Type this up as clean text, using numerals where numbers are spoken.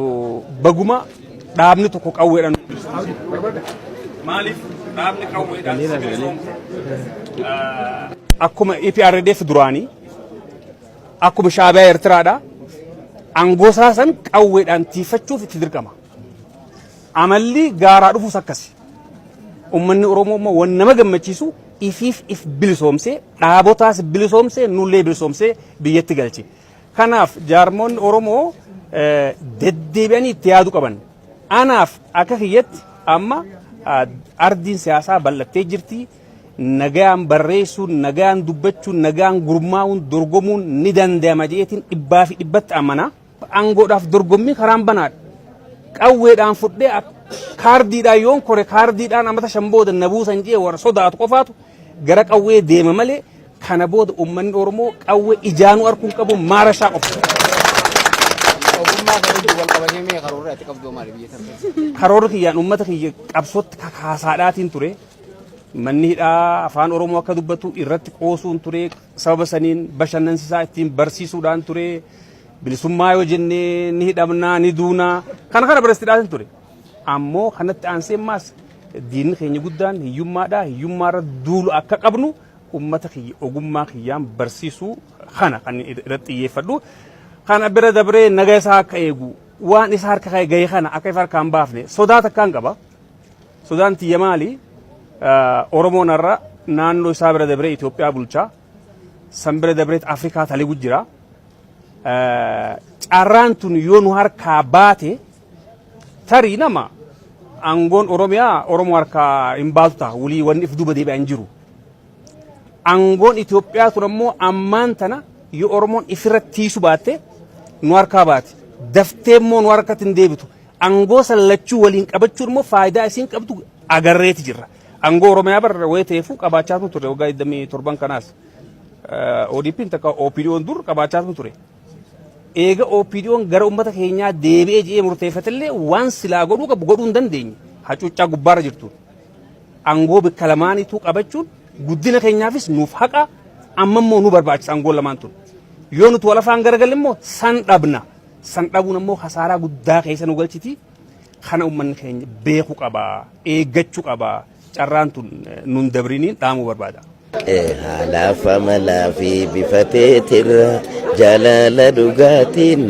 Baguma dhaabni tokko qawweedhaan Maaliif dhaabni qawweedhaan si bilisoomse? Akkuma EPRDF duraanii, akkuma Shaabiyaa Eertiraadha, aangoo isaa san qawweedhaan tiifachuuf itti dirqama. Amalli gaaraa dhufus akkasi. Uummanni Oromoo immoo waan nama gammachiisu ifiif if bilisoomsee, dhaabotaas bilisoomsee, nullee bilisoomsee biyyatti galche. Kanaaf jaarmoonni Oromoo deddeebi'anii itti yaaduu qaban. Anaaf akka kiyyatti amma ardiin siyaasaa bal'attee jirti. Nagaan barreessuun, nagaan dubbachuun, nagaan gurmaa'uun, dorgomuun ni danda'ama jedheetiin dhibbaa fi dhibbatti amana. Aangoodhaaf dorgommii karaan banaadha. Qawweedhaan fudhee kaardiidhaan yoon kore, kaardiidhaan amata 5 booda na buusan jee warra sodaatu qofaatu gara qawwee deema malee, kana booda uummanni Oromoo qawwee ijaanuu arguu hin qabu, maarashaa qofa. Ogummaa kan wajjin wal qabatee mee karoorri ati qabdu maali biyya sana keessa? Karoorri kiyyaan uummata kiyya qabsootti kakaasaadhaatiin ture. Manni hidhaa afaan Oromoo akka dubbatu irratti qoosuun ture. Sababa saniin bashannansiisaa ittiin barsiisuudhaan ture. Bilisummaa yoo jennee ni hidhamnaa, ni duunaa, kana kana barsiisuudhaatiin ture. Ammoo kanatti aansee ammaas diinni keenya guddaan hiyyummaadha. Hiyyummaarra duulu akka qabnu uummata kiyya ogummaa kiyyaan barsiisuu kana kan irratti xiyyeeffadhu. Kana bira dabree naga isaa akka eegu, waan isa harka gahe kana akka ifa harkaan baafne sodaa takkaan qaba. Sodaan tiyya maali? Oromoon har'a naannoo isaa bira dabree Itoophiyaa bulchaa. San bira dabree Afrikaa taligu jira. Carraan tun yoo nu harkaa baate, tarii nama aangoon Oromiyaa Oromoo harkaa hin baatu ta'a, wulii wanni if duuba deebi'aa hin jiru. Aangoon Itoophiyaa tun ammoo ammaan tana yoo Oromoon ifirratti tiisu baatte nu harkaa baate. Daftee immoo nu harkatti hin deebitu. Aangoo san lachuu waliin qabachuun immoo faayidaa isiin qabdu agarreeti jirra. Aangoo Oromiyaa barra wayii ta'eefuu qabaachaa turre waggaa 27 kanaas. ODP'n takka OPDO'n dur qabaachaa ture. Eega OPDO'n gara uummata keenyaa deebi'ee ji'ee murteeffatellee waan silaa godhuu qabu godhuu hin dandeenye. Hacuuccaa gubbaarra jirtu. Aangoo bikka lamaaniituu qabachuun guddina keenyaafis nuuf haqa, amma immoo nu barbaachisa aangoon lamaan tun. Yoo nuti wal afaan garagalle immoo san dhabna. San dhabuun ammoo kasaaraa guddaa keessa nu galchiti. Kana uummanni keenya beekuu qaba, eeggachuu qaba. Carraan tun nun dabriniin dhaamuu barbaada. Haalaaf amalaa fi bifa teetirra jaalala dhugaatiin.